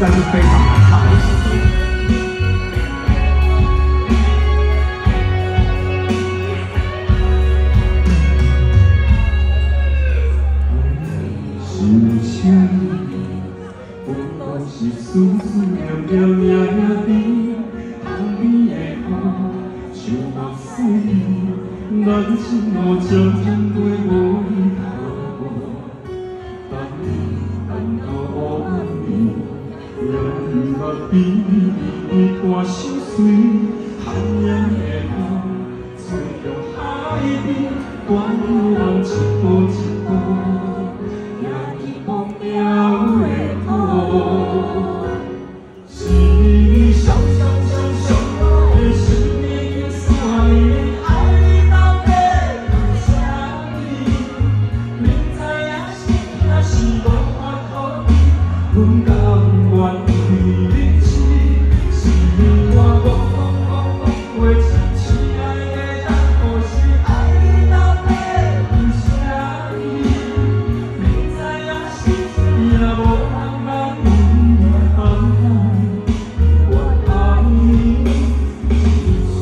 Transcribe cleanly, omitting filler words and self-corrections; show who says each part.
Speaker 1: 在是非常難唱的一首歌。
Speaker 2: 是啥物？不过是思思念念夜夜甜，窗边的雨像目屎，咱情路渐渐过无厘头。等你等到黑暗暝，眼目微微看伤水，寒夜的雨吹著海边，悬人一步一步。行去忘了的土，是你上上上上的心已经散去，愛你到底為啥物？明知影心若是無法可醫，阮甘願為你痴。是我講講講講袂清，親愛的咱何時愛你到底為啥物？明知影心也無通來我愛你一世。